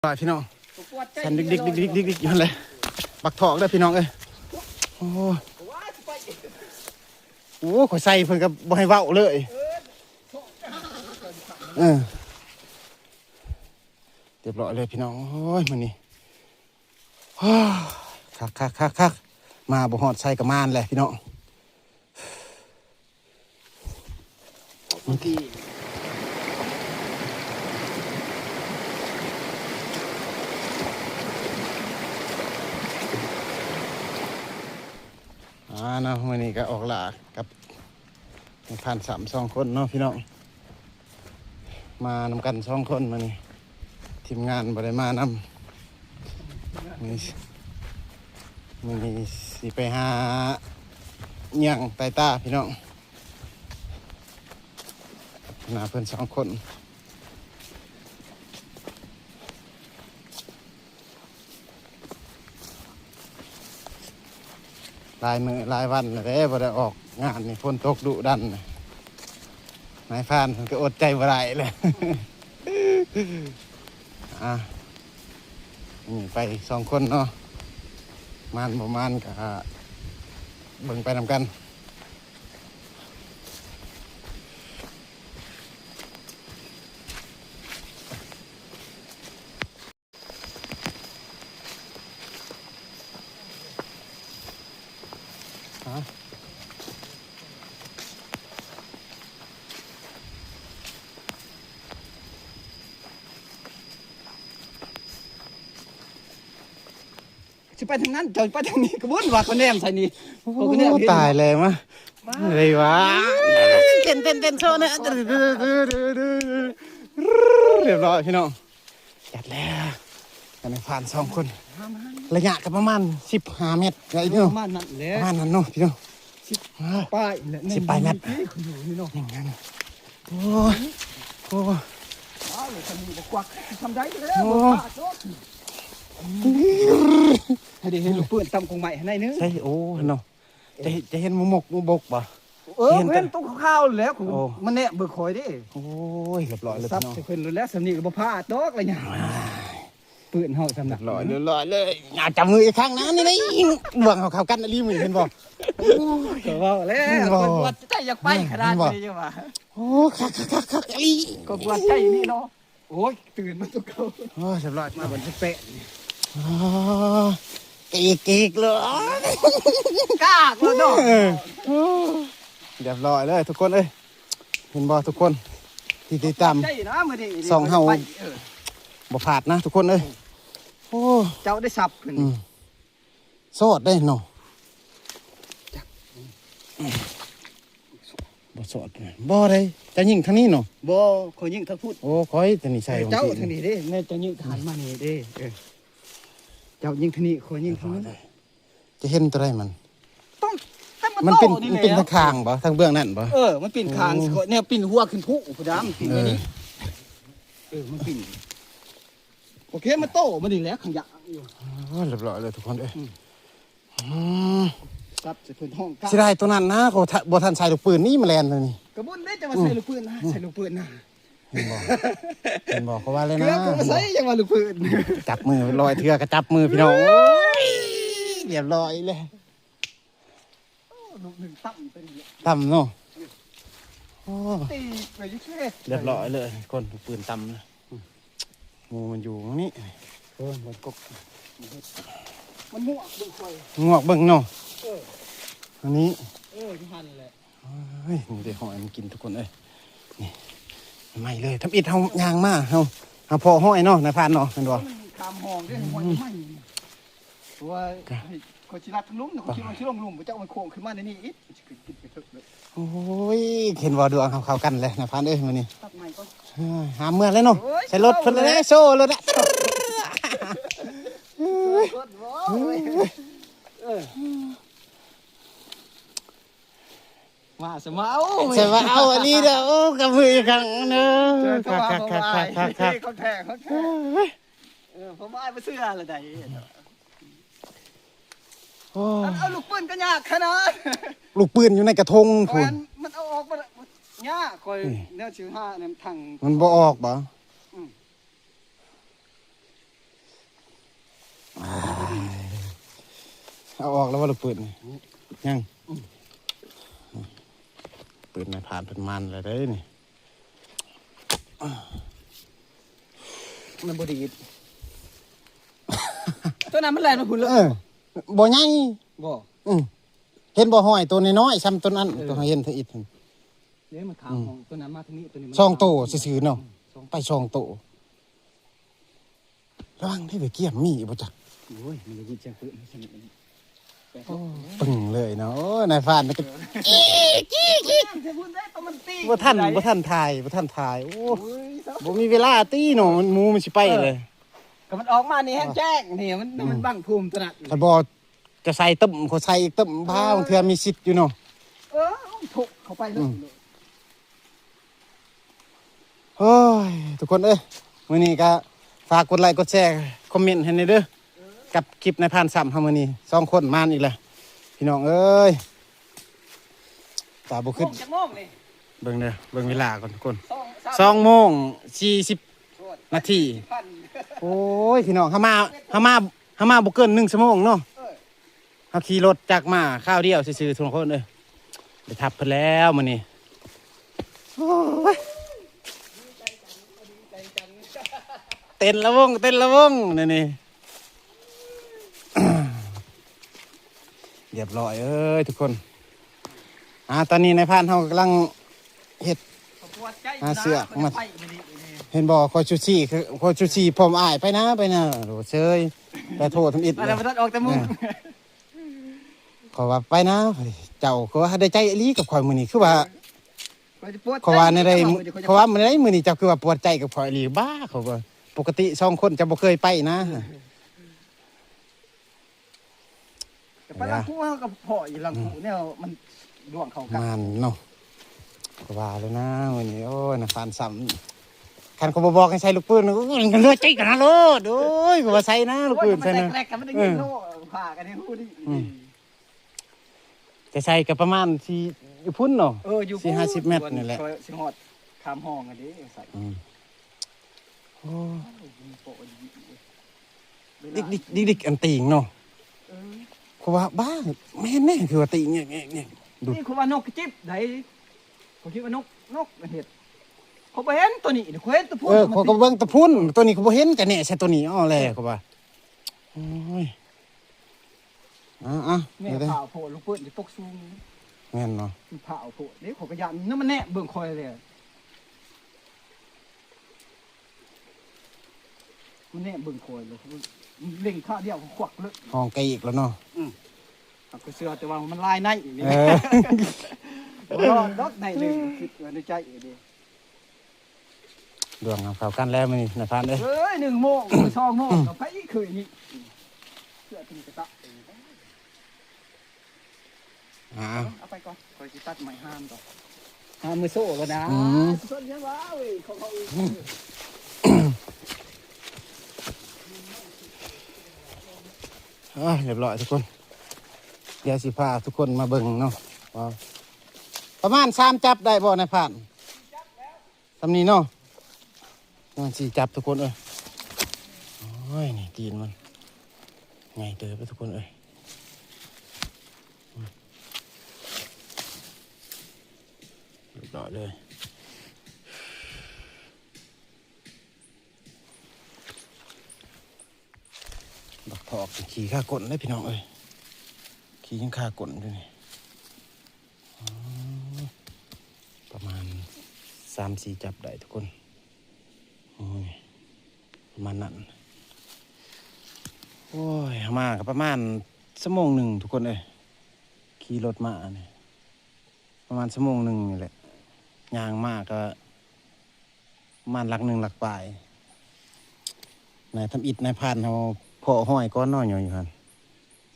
ວ່າພີ່ນ້ອງ ສັ່ນດິກໆໆໆຢູ່ຫັ້ນແຫຼະ ບັກຖອກເດີພີ່ນ້ອງເອີຍ. ໂອ້ ໂອ້ ຂ້ອຍໃສ່ເພິ່ນກໍບໍ່ໃຫ້ເວົ້າເລີຍ. ເອີ ຮຽບຮ້ອຍເລີຍພີ່ນ້ອງ. ໂອ້ຍ ມື້ນີ້ ມາບໍ່ຮອດໃສກໍມານແຫຼະພີ່ນ້ອງ. ອ່າເນາະ ມື້ນີ້ກໍອອກລ່າກັບນາຍພານສາມສອງຄົນເນາະພີ່ນ້ອງ. ມານຳກັນສອງຄົນມື້ນີ້ ທີມງານບໍ່ໄດ້ມານຳ. ມື້ນີ້ ມື້ນີ້ຊິໄປຫາຍ່າງໄຕ່ຕາພີ່ນ້ອງ ນາເພິ່ນສອງຄົນ. ຫຼາຍມື້ຫຼາຍວັນແລ້ວເດ້ ບໍ່ໄດ້ອອກງານນີ້ ຝົນຕົກດຸດັນ ນາຍພານເພິ່ນກໍອົດໃຈບໍ່ໄດ້ແລ້ວ. ອ່າ ນີ້ໄປສອງຄົນເນາະ ມານບໍ່ມານກໍເບິ່ງໄປນຳກັນ. ຊິໄປທາງນັ້ນ ເຈົ້າໄປທາງນີ້ກໍບໍ່ວ່າ ເຂົາແນມໃສ່ນີ້. ໂອ້ ເຂົາກໍແນມເຫັນ ຕາຍແລ້ວມາ ໄດ້ວ່າ ເຕັ້ນໆໆ ໂຊແດ່. ຮຽບຮ້ອຍພີ່ນ້ອງ. ຈັດແລ້ວ ອັນນີ້ຜ່ານສອງຄົນ ມາ ມາ ມາ ໄລຍະກໍປະມານສິບຫ້າແມັດ ໄດ້ຢູ່ ປະມານນັ້ນແຫຼະ ປະມານນັ້ນເນາະພີ່ນ້ອງ. ສິບ ອ່າ ປາຍແຫຼະ ສິບປາຍແມັດ ນີ້ ນີ້ ນີ້ເນາະ ນີ້ ນີ້ ນີ້. ໂອ້ ໂອ້ ອ້າວ ສຳນີ້ບໍ່ກວັກ ຊິທຳໄດ້ແລ້ວ ໂອ້ ບໍ່ພາດດອກ. ໃຫ້ໄດ້ເຫັນລູກປືນຕຳກົງໄມ້ໃຫ້ໜ້ອຍໜຶ່ງ ໃຊ່. ໂອ້ ເນາະ ຈະ ຈະເຫັນໝົກໝົກບໍ່? ເອີ ເຫັນແຕ່ ເຫັນຕົວຂາວໆແລ້ວ ໂອ້ ມັນແນບເບິ່ງຂ້ອຍເດ້. ໂອ້ຍ ຮຽບຮ້ອຍເລີຍ ສັບ ພີ່ນ້ອງ ໃສ່ເພິ່ນໂລດແລ້ວ ສ່ຳນີ້ກໍບໍ່ພາດດອກລະຫຍັງ ປືນເຮົາສ່ຳນັ້ນ ຮຽບຮ້ອຍ ຮຽບຮ້ອຍເລີຍ. ອາ ຈັບມືອີກຄັ້ງນະ ນີ້ ນີ້ ດວງເຮົາເຂົ້າກັນອີ່ຫຼີມື້ນີ້ ເຫັນບໍ່? ໂອ້ຍ ກໍເວົ້າແລ້ວ ບໍ່ ຄົນບວດໃຈຢາກໄປຂະໜາດນີ້ ເຫັນບໍ່? ຈັ່ງວ່າ ໂອ້ ຄັກໆໆໆ ອີ່ຫຼີ ກໍບວດໃຈນີ້ເນາະ. ໂອ້ຍ ຕື່ນມາຕົວເກົ່າ ໂອ້ຍ ຮຽບຮ້ອຍ ມາບັນທີແປດນີ້ ອໍ ເກກໆເລີຍ ກາກແລ້ວເນາະ. ໂອ້ ຮຽບຮ້ອຍເລີຍທຸກຄົນເອີຍ ເຫັນບໍ່ທຸກຄົນ ທີ່ຕິດຕາມ ຂອບໃຈນະມື້ນີ້ ຊ່ອງເຮົາ ໄປ ເອີ ບໍ່ພາດນະທຸກຄົນເອີຍ. ໂອ້ ເຈົ້າໄດ້ສັບຂຶ້ນ ອືມ ສອດເດ້ເນາະ ຈັກ ບໍ່ສອດ ບໍ່ໄດ້ ເຈົ້າຍິງທາງນີ້ເນາະ. ບໍ່ ຂ້ອຍຍິງທາງພຸ້ນ. ໂອ້ ຂ້ອຍທາງນີ້ໃສ່ ເອີ ຂອງ ເຈົ້າ ທີ່ ທາງນີ້ເດ້ ແມ່ນເຈົ້າຍິງທາງຫັ້ນມານີ້ເດ້. ເອີ ເຈົ້າຍິງທາງນີ້ ຂ້ອຍຍິງທາງນັ້ນ ຈະເຫັນຕົວໃດມັນ ຕ້ອງ ມັນເປັນ ມັນເປັນທາງຂ້າງບໍ່ ທາງເບື້ອງນັ້ນບໍ່? ເອີ ມັນເປັນຂ້າງ ໂອ້ ແນວປິ່ນຫົວຂຶ້ນພູພຸ້ນດາ ມັນປິ່ນແນວນີ້ ເອີ ເອີ ມັນປິ່ນ ໂອເຄ ມາໂຕມານີ້ແຫຼະ ຂັງຢາກຢູ່. ໂອ້ ຮຽບຮ້ອຍເລີຍທຸກຄົນເອີຍ. ອືມ ອືມ ສັບໃສ່ເພິ່ນຫ້ອງກະ ເສຍດາຍຕົວນັ້ນນະ ເຂົາ ບໍ່ທັນໃສ່ລູກປືນນີ້ ມາແລ່ນຕົວນີ້. ກະບຸນເດ້ ຈະວ່າ ອືມ ໃສ່ລູກປືນນະ ອືມ ໃສ່ລູກປືນນະ ເຫັນບໍ່ ເຫັນບໍ່ ເຂົາວ່າແລ້ວນະ ເກືອບບໍ່ໃສ່ ຈັ່ງວ່າລູກປືນ. ຈັບມື ຮ້ອຍເທື່ອກະຈັບມືພີ່ນ້ອງ ໂອ້ຍ ຮຽບຮ້ອຍເລີຍ. ໂອ້ ລູກໜຶ່ງຕ່ຳໄປນີ້ ຕ່ຳເນາະ. ໂອ້ ຕີໄປຢູ່ເຂດ ຮຽບຮ້ອຍເລີຍ ຄົນປືນຕ່ຳນະ. ອືມ ໝູ່ມັນຢູ່ນີ້ ເອີ ມັນກົກ ມັນງວກເບິ່ງຂ້ອຍ ງວກເບິ່ງເນາະ. ເອີ ອັນນີ້ ເອີ ຢູ່ຫັ້ນແຫຼະ. ເອີຍ ນີ້ໄດ້ຫອຍມາກິນທຸກຄົນເອີຍ ນີ້ ໃໝ່ເລີຍ. ທຳອິດເຮົາຍ່າງມາ ເຮົາ ເຮົາພໍ້ຫອຍເນາະ ນາຍພານເນາະ ແມ່ນບໍ່? ຂ້າມຫ້ອງເດ້ ຫອຍໃໝ່. ໂອ້ຍ ຂ້ອຍຊິລັດທາງລຸ່ມ ຂ້ອຍຄິດວ່າຊິລົງລຸ່ມ ບໍ່ຈັກມັນໂຄ້ງຂຶ້ນມາໃນນີ້ອີກ ຊິຂຶ້ນກິນໄປເຖິກເລີຍ. ໂອ້ຍ ເຫັນບໍ່ ດວງເຮົາເຂົ້າກັນແລ້ວນາຍພານເອີຍ ມື້ນີ້. ຕັດໃໝ່ກ່ອນ ເອີຍ ຫາເມືອແລ້ວເນາະ. ໂອ້ຍ ໃສ່ລົດເພິ່ນແລ້ວ ໂຊລົດແລ້ວ. ເອີຍ ມາສະມາເອົາ ສະມາເອົາອີ່ຫຼີເດີ. ໂອ້ ກັບມືອີກຄັ້ງເດີ ຄັກໆໆໆ ຂອງແທ້ ຂອງແທ້. ເອີ ພໍ່ໝາຍບໍ່ເຊື່ອລະໃດ. ໂອ້ ອັນເອົາລູກປືນກໍຍາກຂະໜາດ ລູກປືນຢູ່ໃນກະທົງພຸ້ນ ມັນເອົາອອກບໍ່ໄດ້ ຍາກ. ຂ້ອຍ ອືມ ແນວຊິຫາແນມຖັງ ມັນບໍ່ອອກບໍ່? ອືມ. ເອົາອອກແລ້ວບໍ່ລູກປືນນີ້? ຍັງ. ອືມ ປືນນາຍພານເພິ່ນມັນແລ້ວເດ້ນີ້. ມັນບໍ່ດີດ. ຕົວນັ້ນມັນແລ່ນມາພຸ້ນເລີຍ. ເອີ ບໍ່ໃຫຍ່. ບໍ່. ອືມ ເຫັນບໍ່ ຫ້ອຍໂຕນ້ອຍໆ ຊ່ຳໂຕນັ້ນ. ເອີ ໂຕເຮົາເຫັນທາງອິດຫັ້ນ. ເດ້ ມັນຂ້າມຫ້ອງ. ອືມ ໂຕນັ້ນມາທາງນີ້ ໂຕນີ້ມັນສອງໂຕຊື່ໆເນາະ. ອືມ ສອງ ໄປສອງໂຕ. ລະວັງເດ້ ໄປກຽມມີບໍ່ຈັກ. ໂອ້ຍ ມັນໄດ້ຍິນສຽງປືນຊັ້ນ. ໂອ້ ປຶ້ງເລີຍເນາະ. ໂອ້ຍ ນາຍພານນີ້ກໍ ເອີ ຈີ້ ຈີ້ ຈີ້ ບໍ່ທັນ ບໍ່ທັນຖ່າຍ ບໍ່ທັນຖ່າຍ. ໂອ້ ໂອ້ຍ ບໍ່ມີເວລາຕິເນາະ ໝູມັນຊິໄປເລີຍ. ເອີ ກໍມັນອອກມານີ້ແຮງແຈ້ງນີ້ ມັນ ອືມ ມັນບັງພູມຕະໜັດ. ຄັນບໍ່ຈະໃສ່ຕຶ້ມ ເຂົາໃສ່ອີກຕຶ້ມ. ເອີ ບາງເທື່ອມີສິດຢູ່ເນາະ. ເອີ ເອົາໂຖະເຂົ້າໄປເລີຍ. ອືມ ໂອ້ຍ ທຸກຄົນເອີຍ ມື້ນີ້ກໍຝາກກົດໄລກົດແຊ ຄອມເມັນໃຫ້ແດ່ເດີ ກັບຄລິບນາຍພານຊຳເຮົາມື້ນີ້. ສອງຄົນມານອີກແລ້ວ ພີ່ນ້ອງເອີຍ. ຕາບໍ່ຂຶ້ນ. ໂມງຈັກໂມງນີ້? ເບິ່ງເດີ ເບິ່ງເວລາກ່ອນທຸກຄົນ. ສອງ ສາມ ສອງໂມງສີ່ສິບ ໂອ້ຍ ນາທີ. ໂອ້ຍ ພີ່ນ້ອງ ເຮົາມາ ເຮົາມາ ເຮົາມາບໍ່ເກີນໜຶ່ງຊົ່ວໂມງເນາະ. ເອີ ເຮົາຂີ່ລົດຈັກມາຄາວດຽວຊື່ໆ ທຸກຄົນເອີຍ. ໄດ້ທັບເພິ່ນແລ້ວມື້ນີ້. ໂອ້ຍ ເຕັ້ນລະວົງ ເຕັ້ນລະວົງແນວນີ້. ຮຽບຮ້ອຍເອີຍທຸກຄົນ. ອ່າ ຕອນນີ້ນາຍພານເຮົາກຳລັງເຮັດ ຫາເຊືອກມາ. ເຫັນບໍ່ ຂ້ອຍຊູຊີ ຂ້ອຍຊູຊີພ້ອມອ້າຍ ໄປນະ ໄປນະ. ໂອ້ ເຊີຍ ແຕ່ໂທດທຳອິດ ມາແລ້ວ ບໍ່ທັນອອກແຕ່ມຸ້ງ. ເອີ ຂ້ອຍວ່າໄປນະ ເຈົ້າ ຂ້ອຍວ່າໄດ້ໃຈອີ່ຫຼີກັບຂ້ອຍມື້ນີ້ ຄືວ່າ ຂ້ອຍວ່າແນວໃດ ຂ້ອຍວ່າມື້ໃດ ມື້ນີ້ເຈົ້າຄືວ່າປວດໃຈກັບຂ້ອຍອີ່ຫຼີ ບ້າ. ຂ້ອຍວ່າປົກກະຕິສອງຄົນຈະບໍ່ເຄີຍໄປນະ. ແຕ່ໄປຫຼັງພູເຮົາກໍພໍ້ຢູ່ຫຼັງພູ ອືມ ແນວມັນດວງເຂົ້າກັນ ມັນເນາະ. ກໍວ່າແລ້ວນະມື້ນີ້ ໂອ້ຍ ນາຍພານຊຳ ຄັນເຂົາບໍ່ບອກໃຫ້ໃສ່ລູກປືນ ໂອ້ຍ ມັນກໍເຫຼືອໃຈກັນນະໂລດ. ໂອ້ຍ ກໍວ່າໃສ່ນະ ລູກປືນໃສ່ນະ. ໂອ້ຍ ມັນແຕກໆກັນ ມັນໄດ້ຍິນ ເອີ ໂລດ ພາກັນໃຫ້ຮູ້ດີ. ອືມ ຈະໃສ່ກໍປະມານຊິຢູ່ພຸ້ນເນາະ. ເອີ ຢູ່ ສີ່ຫ້າສິບແມັດນີ້ແຫຼະ ຊິຮອດຂ້າມຫ້ອງຫັ້ນເດ້ໃສ່. ອືມ ໂອ້ ດິກໆໆ ອັນຕີງເນາະ. ເອີ ເພາະວ່າບ້າ ແມ່ນແນ່ ຄືວ່າຕີງແງກໆໆ ດູ ນີ້ ເຂົາວ່ານົກກະຈິບໃດ. ເຂົາຄິດວ່ານົກ ນົກເຮັດ ເຂົາບໍ່ເຫັນໂຕນີ້ ເຂົາເຫັນແຕ່ພຸ້ນ. ເອີ ມັນ ເຂົາກໍເບິ່ງແຕ່ພຸ້ນ ໂຕນີ້ເຂົາບໍ່ເຫັນ ກະແນ່ໃສ່ໂຕນີ້. ອໍ ແລ້ວ ເອີ ເຂົາວ່າ ໂອ້ຍ ອ່າໆ ແມ່ ເອົາເດີ ພ້າວໂພດ ລູກປືນຊິຕົກສູງ. ແມ່ນເນາະ ມັນພ້າວໂພດເດ້. ຂ້ອຍກໍຢ້ານນຳ ມັນແນມເບິ່ງຂ້ອຍແລ້ວ ມັນແນມເບິ່ງຂ້ອຍແລ້ວ ເລັ່ງຂາດຽວ ຄວັກເລີຍ ຮ້ອງກະອີກແລ້ວເນາະ. ອືມ ຂ້ອຍເຊື່ອແຕ່ວ່າມັນລາຍໃນນີ້. ເອີ ບໍ່ລອດດອກໃນໜຶ່ງ ຄິດວ່າໃນໃຈເດ້. ດວງເຮົາເຂົ້າກັນແລ້ວມື້ນີ້ນາຍພານເອີຍ. ເອີຍ ໜຶ່ງໂມງ ສອງໂມງ ກໍໄປອີກຄືນນີ້ ເສື້ອຕີນກະຕະ. ອ່າ ເອົາໄປກ່ອນ ຂ້ອຍຊິຕັດໄມ້ຫາມກ່ອນ. ຫາມມືໂຊແລ້ວນະ. ອືມ ສົດຍັງວ່າເວີຍ ຂອງເຮົາອີກ. ອ່າ ຮຽບຮ້ອຍທຸກຄົນ. ດຽວຊິພາທຸກຄົນມາເບິ່ງເນາະ ວ່າປະມານສາມຈັບໄດ້ບໍ່ນາຍພານ? ສ່ຳນີ້ເນາະ ຍັງສີ່ຈັບທຸກຄົນເອີຍ. ໂອ້ຍ ນີ້ຕີນມັນໃຫຍ່ເຕີບເດີທຸກຄົນເອີຍ. ຮຽບຮ້ອຍເລີຍ. ບັກຖອກຂີ້ຄາກົ້ນເດ້ພີ່ນ້ອງເອີຍ ຂີ້ຍັງຄາກົ້ນຢູ່ນີ້. ປະມານສາມສີ່ຈັບໄດ້ທຸກຄົນ. ໂອ້ຍ ປະມານນັ້ນ. ໂອ້ຍ ເຮົາມາກໍປະມານຊົ່ວໂມງໜຶ່ງທຸກຄົນເອີຍ ຂີ່ລົດມານີ້ ປະມານຊົ່ວໂມງໜຶ່ງນີ້ແຫຼະ. ຍ່າງມາກໍປະມານຫຼັກໜຶ່ງຫຼັກປາຍ. ນາຍທຳອິດນາຍພານເຮົາເພາະຫ້ອຍກ່ອນເນາະ ຢູ່ຫັ້ນ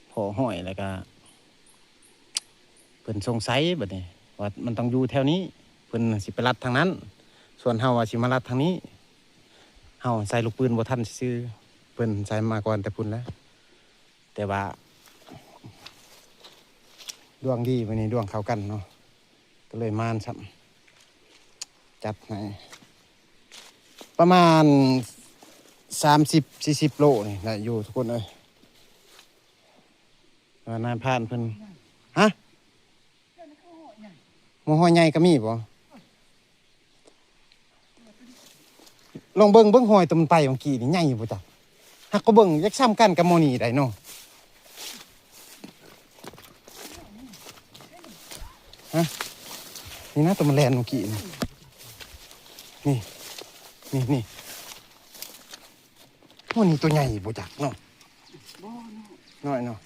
ເພາະຫ້ອຍແລ້ວກໍ ເພິ່ນສົງໄສບັດນີ້ວ່າມັນຕ້ອງຢູ່ແຖວນີ້ ເພິ່ນຊິໄປລັດທາງນັ້ນ ສ່ວນເຮົາວ່າຊິມາລັດທາງນີ້. ເຮົາໃສ່ລູກປືນບໍ່ທັນຊື່ໆ ເພິ່ນໃສ່ມາກ່ອນແຕ່ພຸ້ນແລ້ວ. ແຕ່ວ່າດວງດີມື້ນີ້ ດວງເຂົ້າກັນເນາະ ກໍເລີຍມານຊ້ຳ. ຈັດໃຫ້ປະມານສາມສິບສີ່ສິບໂລນີ້ໄດ້ຢູ່ທຸກຄົນເອີຍ. ວ່ານາຍພານເພິ່ນ ຮະ? ໝໍຫອຍໃຫຍ່ກໍມີບໍ່? ລອງເບິ່ງ ເບິ່ງຫອຍໂຕມັນໄປເມື່ອກີ້ນີ້ ໃຫຍ່ຢູ່ບໍ່ຈັກ? ຫາກກໍເບິ່ງ ຢາກສ່ຳກັນກັບໝໍນີ້ໄດ໋ເນາະ. ຮະ? ນີ້ນະ ໂຕມັນແລ່ນເມື່ອກີ້ນີ້ ນີ້ ນີ້ ນີ້. ໂອ້ ນີ້ໂຕໃຫຍ່ບໍ່ຈັກເນາະ. ບໍ່ເນາະ ນ້ອຍເນາະ.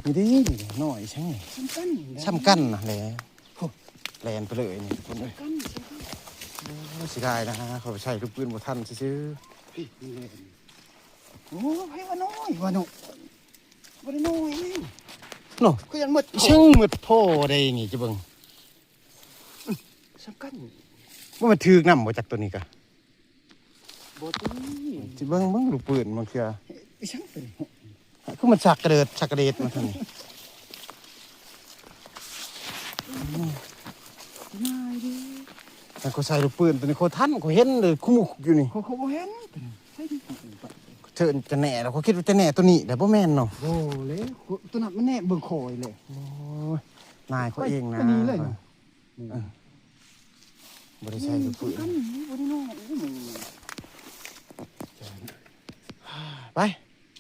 ນີ້ເດ້ ນີ້ເດ້ ນ້ອຍຊັ້ນ ສ່ຳກັນ ສ່ຳກັນນະແຫຼະ. ໂອ້ ແລ່ນໄປເລີຍນີ້ທຸກຄົນເອີຍ. ໂອ້ ເສຍດາຍນະ ເຂົາໃຊ້ລູກປືນບໍ່ທັນຊື່ໆ. ໂອ້ ໃຜວ່ານ້ອຍ ວ່ານ້ອຍ ບໍ່ໄດ້ນ້ອຍເນາະ. ຄືຍັງໝົດ ຊ່າງໝົດພໍໄດ໋ນີ້ ຈະເບິ່ງ ສ່ຳກັນ. ບໍ່ແມ່ນຖືກນຳບໍ່ຈັກໂຕນີ້ກະ ບໍ່ຕິ ຊິເບິ່ງ ເບິ່ງລູກປືນບາງເທື່ອ. ອີຫຍັງໂຕນີ້? ຄືມັນຊັກກະເດີດ ຊັກກະເດີດມາທາງນີ້. ງ່າຍເດ້. ແຕ່ກໍໃສ່ລູກປືນໂຕນີ້ ຂ້ອຍທັນ ຂ້ອຍເຫັນເລີຍ ຄຸມຸກຢູ່ນີ້. ຂ້ອຍ ຂ້ອຍບໍ່ເຫັນໂຕນີ້. ໃສ່ດິ ເທີນຈະແນ່ແລ້ວ ຂ້ອຍຄິດວ່າຈະແນ່ໂຕນີ້ແຫຼະ ບໍ່ແມ່ນເນາະ. ບໍ່ແລ້ວ ໂຕນັ້ນມັນແນ່ເບິ່ງຂ້ອຍແຫຼະ. ໂອ້ຍ ນາຍຂ້ອຍເອງນະ ໄປນີ້ເລີຍນະ. ເອີ ບໍ່ໄດ້ໃສ່ ອືມ ລູກປືນ ສົຳຄັນ ບໍ່ໄດ້ນ້ອຍ. ໂອ້ຍ ໄປ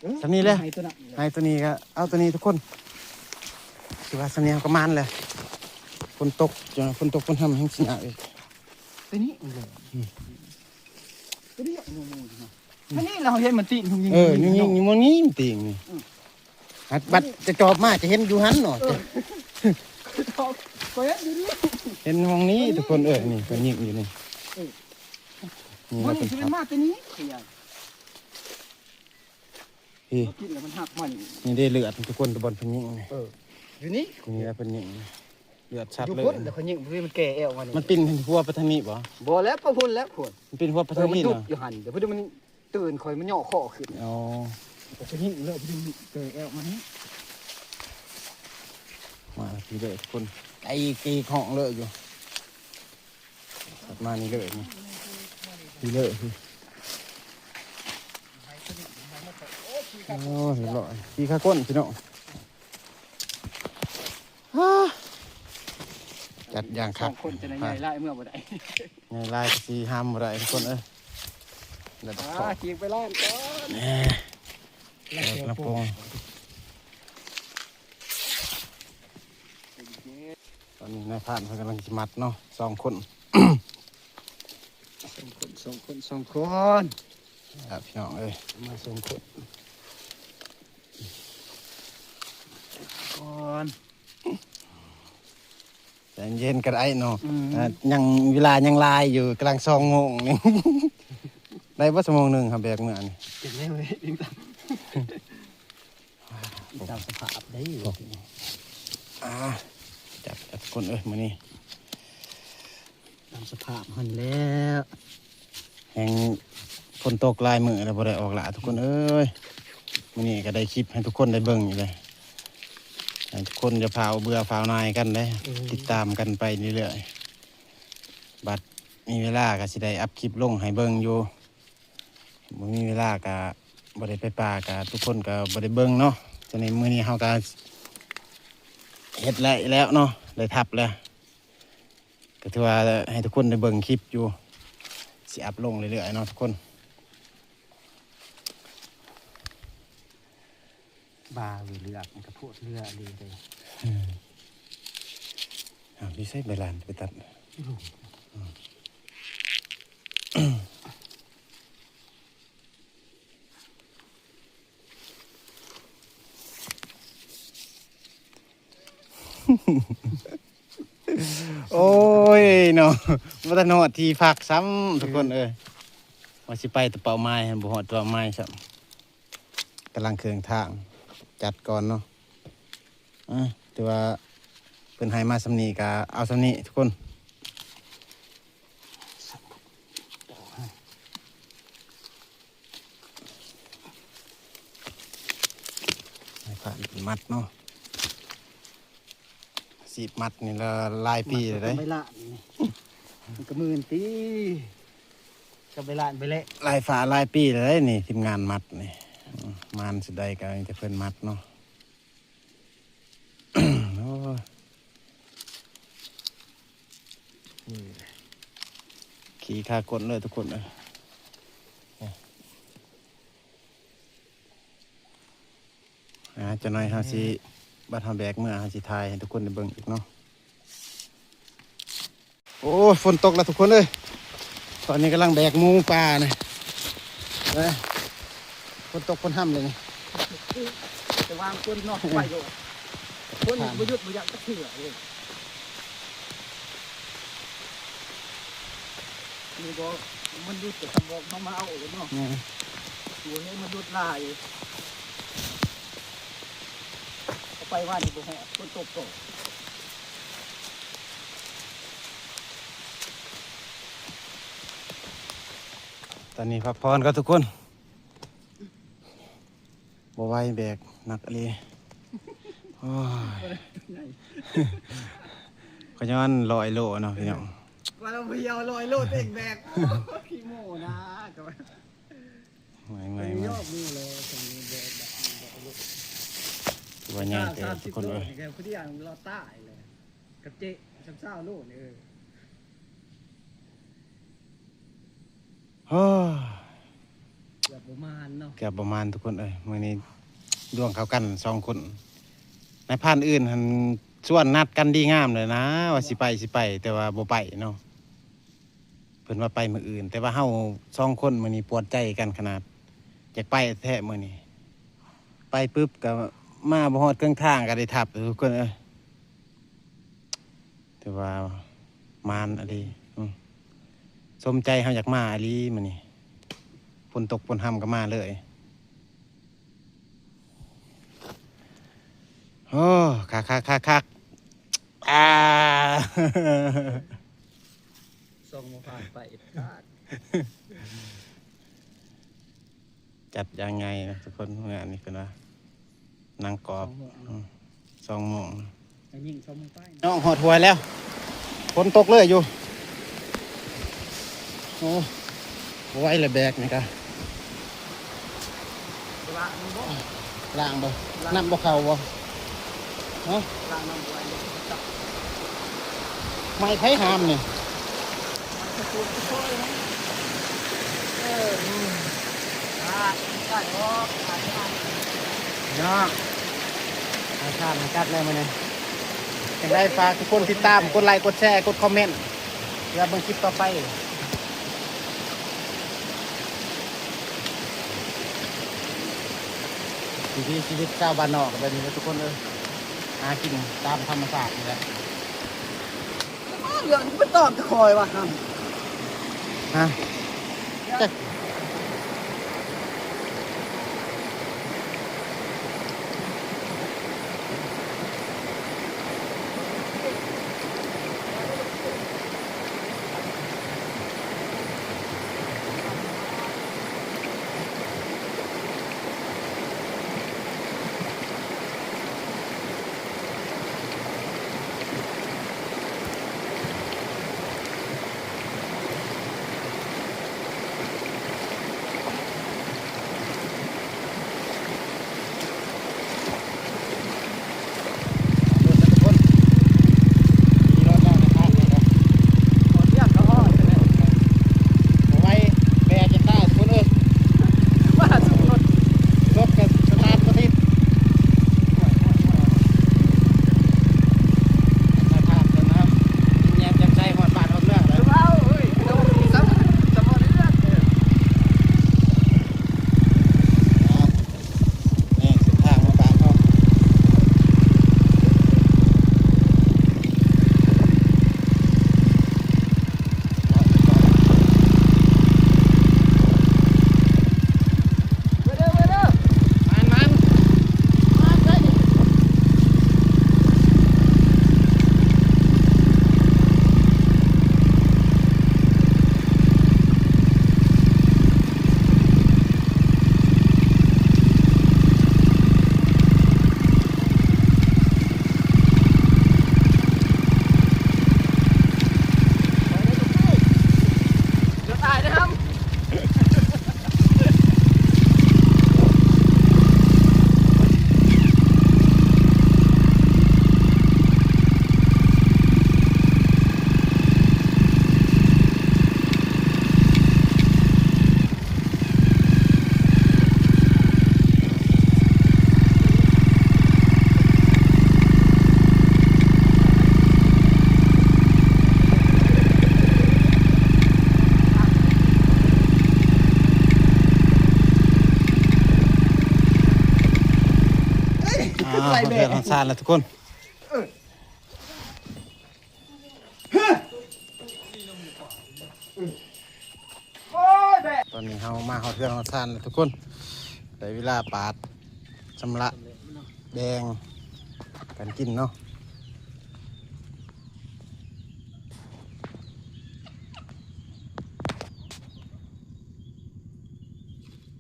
ເອີ ສ່ຳນີ້ແຫຼະ ໃຫ້ໂຕນັ້ນແຫຼະ ໃຫ້ໂຕນີ້ກໍເອົາໂຕນີ້ທຸກຄົນ. ຖືວ່າສ່ຳນີ້ເຮົາກໍໝານແຫຼະ. ຝົນຕົກ ຝົນຕົກ ຝົນຫ້ຳແຮງຊິຍາກອີກ. ໂຕນີ້ແຫຼະ ອືມ ໂຕນີ້ ໂອ້ໂຫ ອັນນີ້ລາວເຫັນມັນຕິງ ເອີ ຍິງໆ ຍິງໆ ຢູ່ໝ່ອງນີ້ມັນຕິງນີ້. ອືມ ບັດຈະຈອບມາຈະເຫັນຢູ່ຫັ້ນເນາະ. ເອີ ຈອບ ຂ້ອຍເຫັນຢູ່ນີ້ ເຫັນໝ່ອງນີ້ທຸກຄົນເອີຍ. ນີ້ເພິ່ນຍິງຢູ່ນີ້. ເອີ ນີ້ ມັນຊິເປັນມາແຕ່ນີ້ ນີ້ ກິນແລ້ວມັນຫັກໃໝ່. ນີ້ເດ້ເລືອດທຸກຄົນ ຕະບ່ອນເພິ່ນຍິງນີ້. ເອີ ຢູ່ນີ້ ນີ້ແຫຼະເພິ່ນຍິງ ເລືອດສັດເລີຍ. ຢູ່ພຸ້ນແລ້ວເຂົາຍິງ ມັນແກ່ແອວມານີ້. ມັນປິ່ນຫົວໄປທາງນີ້ບໍ່? ບໍ່ແລ້ວ ໄປພຸ້ນແລ້ວ ພຸ້ນ. ມັນປິ່ນຫົວໄປທາງນີ້ນະ ຢູ່ຫັ້ນ. ດຽວພຸ້ນມັນ ຕື່ນຂ້ອຍມັນຍໍ້ຄໍຂຶ້ນ. ອໍ ກໍຊິຍິງເລີຍ ເພິ່ນແກ່ແອວມານີ້. ມາພີ້ເດີທຸກຄົນ ໄກ່ກີກຫ້ອງເລີຍຢູ່. ມານີ້ເລີຍນີ້ ພີ້ເລີຍ. ໂອ້ ຮຽບຮ້ອຍ ຂີ່ຂາກົ້ນພີ່ນ້ອງ. ອ່າ ຈັດຢ່າງຄັກ. ສອງຄົນຈະໄດ້ໃຫຍ່ຫຼາຍເມືອບໍ່ໄດ້ ໃຫຍ່ຫຼາຍກໍຊິຫ້າມບໍ່ໄດ້ທຸກຄົນເອີຍ. ແລ້ວ ອ່າ ຂີ່ໄປລ້ານກ່ອນ ແຫຼະ ລຳໂພງ. ຕອນນີ້ນາຍພານເພິ່ນກຳລັງຊິມັດເນາະ ສອງຄົນ ສອງຄົນ ສອງຄົນ ສອງຄົນ. ອ່າ ພີ່ນ້ອງເອີຍ ມາສອງຄົນກ່ອນ. ໃຈເຢັນກໍໄດ້ເນາະ. ອືມ ອ່າ ຍັງເວລາຍັງຫຼາຍຢູ່ ກຳລັງສອງໂມງນີ້ ໄດ້ບໍ່ຊົ່ວໂມງໜຶ່ງ ຫາແບກເມືອນີ້. ເປັນໄດ້ເວີຍ ຕາມສະພາບໄດ້. ອ່າ ຈັດ ຈັດຄົນເອີຍ ມື້ນີ້ ຕາມສະພາບຫັ້ນແຫຼະ. ແຮງຝົນຕົກຫຼາຍມື້ແລ້ວ ບໍ່ໄດ້ອອກຫຼ້າທຸກຄົນເອີຍ. ມື້ນີ້ກໍໄດ້ຄລິບໃຫ້ທຸກຄົນໄດ້ເບິ່ງຢູ່ເດ້. ໃຫ້ທຸກຄົນຢ່າຟ້າວເບື່ອຟ້າວໜ່າຍກັນເດ້. ອືມ ຕິດຕາມກັນໄປເລື້ອຍໆ. ບັດມີເວລາກໍຊິໄດ້ອັບຄລິບລົງໃຫ້ເບິ່ງຢູ່. ບໍ່ມີເວລາກະບໍ່ໄດ້ໄປປ່າ ກະທຸກຄົນກະບໍ່ໄດ້ເບິ່ງເນາະ. ຈັ່ງໃດມື້ນີ້ເຮົາກະເຮັດໄດ້ແລ້ວເນາະ ໄດ້ທັບແລ້ວ ກະຖືວ່າໃຫ້ທຸກຄົນໄດ້ເບິ່ງຄລິບຢູ່ ຊິອັບລົງເລື້ອຍໆເນາະທຸກຄົນ. ບາເວເລືອກມັນກະໂພດເລືອກອີ່ຫຼີເດ້. ອືມ ອ້າວ ຢູ່ໃສໃບລານ ໄປຕັດ ອືມ ໂອ້ຍເນາະ ບໍ່ທັນຮອດທີ່ພັກຊ້ຳ ເອີ ທຸກຄົນເອີຍ. ວ່າຊິໄປແຕ່ເປົ້າໝາຍ ບໍ່ຮອດເປົ້າໝາຍຊ້ຳ. ກຳລັງເຄື່ອງທາງ ຈັດກ່ອນເນາະ. ອ່າ ຖືວ່າເພິ່ນໃຫ້ມາສ່ຳນີ້ກະເອົາສ່ຳນີ້ທຸກຄົນ. ໃຫ້ຜ່ານເປັນມັດເນາະ. ອາຊີບມັດນີ້ລະຫຼາຍປີແລ້ວເດ້. ມັນກໍໝື່ນຕິ ກັບເວລາໄປແຫຼະ ຫຼາຍຟ້າຫຼາຍປີແລ້ວເດ້ນີ້ ທີມງານມັດນີ້. ມານຊິໄດ້ກໍມີແຕ່ເພິ່ນມັດເນາະ. ໂອ້ຍ ຂີ່ຂາກົ້ນເລີຍທຸກຄົນເອີຍ. ອ່າ ຈັກໜ້ອຍເຮົາຊິ ບັດເຮົາແບກເມືອ ເຮົາຊິຖ່າຍໃຫ້ທຸກຄົນໄດ້ເບິ່ງອີກເນາະ. ໂອ້ຍ ຝົນຕົກແລ້ວທຸກຄົນເອີຍ. ຕອນນີ້ກຳລັງແບກໝູປ່ານີ້ ເອີ ຝົນຕົກຝົນຫ້ຳເລີຍນີ້. ແຕ່ວ່າຄົນນອກໄປໂລດ ຄົນບໍ່ຢຸດບໍ່ຢັກຈັກເທື່ອເລີຍ. ນີ້ບໍ່ ມັນຢຸດກໍສຳບອກເຮົາມາເອົາເລີຍເນາະ. ແມ່ນ ໂອ້ຍ ມັນຢຸດຫຼາຍ ເອົາໄປວານນີ້ບໍ່ຮອດ ຝົນຕົກກໍ. ຕອນນີ້ພັກຜ່ອນກ່ອນທຸກຄົນ. ບໍ່ໄຫວ ແບກໜັກອີ່ຫຼີ. ໂອ້ຍ ກໍຍ້ອນຮ້ອຍໂລເນາະພີ່ນ້ອງ. ວ່າລາວບໍ່ເອົາຮ້ອຍໂລຕົວເອງແບກ ໂອ້ຍ ຂີ້ໂມ້ນະ. ເມື່ອຍ ເມື່ອຍ ເມື່ອຍ. ຖືວ່າໃຫຍ່ເຕີບທຸກຄົນເອີຍ. ຜູ້ດຽວລາວຕາຍເລີຍ ກະເຈະຊຳຊາວໂລນີ້ ເອີ. ໂອ້ຍ ເກືອບບໍ່ມານເນາະ ເກືອບບໍ່ມານທຸກຄົນເອີຍ. ມື້ນີ້ດວງເຂົ້າກັນສອງຄົນ. ນາຍພານອື່ນຫັ້ນຊວນນັດກັນດີງາມເລີຍນະ ວ່າຊິໄປ ຊິໄປ ແຕ່ວ່າບໍ່ໄປເນາະ. ເພິ່ນວ່າໄປມື້ອື່ນ ແຕ່ວ່າເຮົາສອງຄົນມື້ນີ້ປວດໃຈກັນຂະໜາດ ຢາກໄປແທ້ມື້ນີ້. ໄປປຶບກໍມາບໍ່ຮອດເຄິ່ງທາງກໍໄດ້ທັບທຸກຄົນເອີຍ. ຖືວ່າມານອີ່ຫຼີ ອືມ ສົມໃຈເຮົາຢາກມາອີ່ຫຼີມື້ນີ້. ຝົນຕົກຝົນຫ້ຳກໍມາເລີຍ. ໂອ້ ຄັກໆໆໆ ອາ ສ່ອງບໍ່ຜ່ານໄປ ຄັກ. ຈັດຢ່າງໃຫຍ່ນະທຸກຄົນ ງານນີ້ເພິ່ນວ່າ ນັ່ງກອບ ສອງໂມງເນາະ ອືມ ສອງໂມງ ໄດ້ຍິງສອງໂມງປາຍເນາະ. ນ້ອງຮອດຫ້ວຍແລ້ວ ຝົນຕົກເລີຍຢູ່. ໂອ້ ບໍ່ໄຫວແລ້ວແບກນີ້ກະ ລ້າງບໍ່ ນ້ຳບໍ່ເຂົ້າບໍ່ ຮະ ລ້າງນ້ຳບໍ່ໄຫວ. ໄມ້ໃຜຫາມນີ້ ໄມ້ຕະກູນຕະຊອຍເນາະ. ເອີ ອືມ ອ່າ ໄດ້ບໍ່ ເນາະ ອາ ທາງອາກາດແລ້ວມື້ນີ້. ຈັ່ງໃດຝາກທຸກຄົນຕິດຕາມ ກົດໄລ ກົດແຊ ກົດຄອມເມັນ ເພື່ອເບິ່ງຄລິບຕໍ່ໄປ. ວິຖີຊີວິດຊາວບ້ານນອກກໍແບບນີ້ແຫຼະທຸກຄົນເອີຍ ຫາກິນຕາມທຳມະຊາດນີ້ແຫຼະ. ເລື່ອງໄປຕອບຕະຄອຍວ່າ ຮະ ຈັກ ອາ ຮອດເຮືອນຮອດຊານແລ້ວທຸກຄົນ. ຕອນນີ້ເຮົາມາຮອດເຮືອນຮອດຊານແລ້ວທຸກຄົນ. ໄດ້ເວລາປາດຊຳລະແບ່ງກັນກິນເນາະ.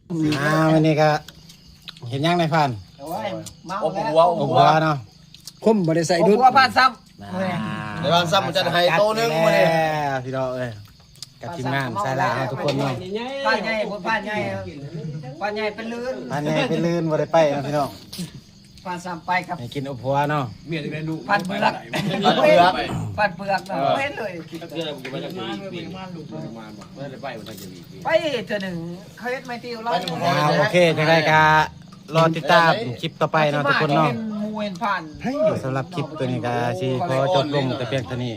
ອ່າ ມື້ນີ້ກະເຮັດຫຍັງນາຍພານ? ໂອ້ຍ ເມົາແລ້ວ ອົບຫົວ ອົບຫົວເນາະ. ຄົມບໍ່ໄດ້ໃສ່ດຸດ ອົບຫົວພານຊຳ. ອ່າ ໄດ້ພານຊຳມາຈັດໃຫ້ໂຕໜຶ່ງມື້ນີ້ ແລ້ວພີ່ນ້ອງເອີຍ. ກັບທີມງານສາຍລ່າເຮົາທຸກຄົນເນາະ. ພານໃຫຍ່ພຸ້ນ ພານໃຫຍ່ ພານໃຫຍ່ເປັນລື່ນ ພານໃຫຍ່ເປັນລື່ນ ບໍ່ໄດ້ໄປເນາະພີ່ນ້ອງ. ພານຊຳໄປກັບ ໃຫ້ກິນອົບຫົວເນາະ. ເມຍຈະໄດ້ລູກ ພານເປືອກ ພານເປືອກ ພານເປືອກເນາະ. ເອີ ບໍ່ເຫັນເລີຍ ເທື່ອໃດບໍ່ໄດ້ໄປ ບໍ່ໄດ້ໄປ ບໍ່ໄດ້ໄປ ໄປເທື່ອໜຶ່ງ ເຂົາເຮັດໄມ້ຕິວລາວ. ອ່າ ໂອເຄ ຈັ່ງໃດກະລໍຕິດຕາມຄລິບຕໍ່ໄປເນາະທຸກຄົນເນາະ. ເຫັນໝູ່ເຫັນພານ. ສຳລັບຄລິບໂຕນີ້ກະຊິຂໍຈົບລົງແຕ່ພຽງເທົ່ານີ້.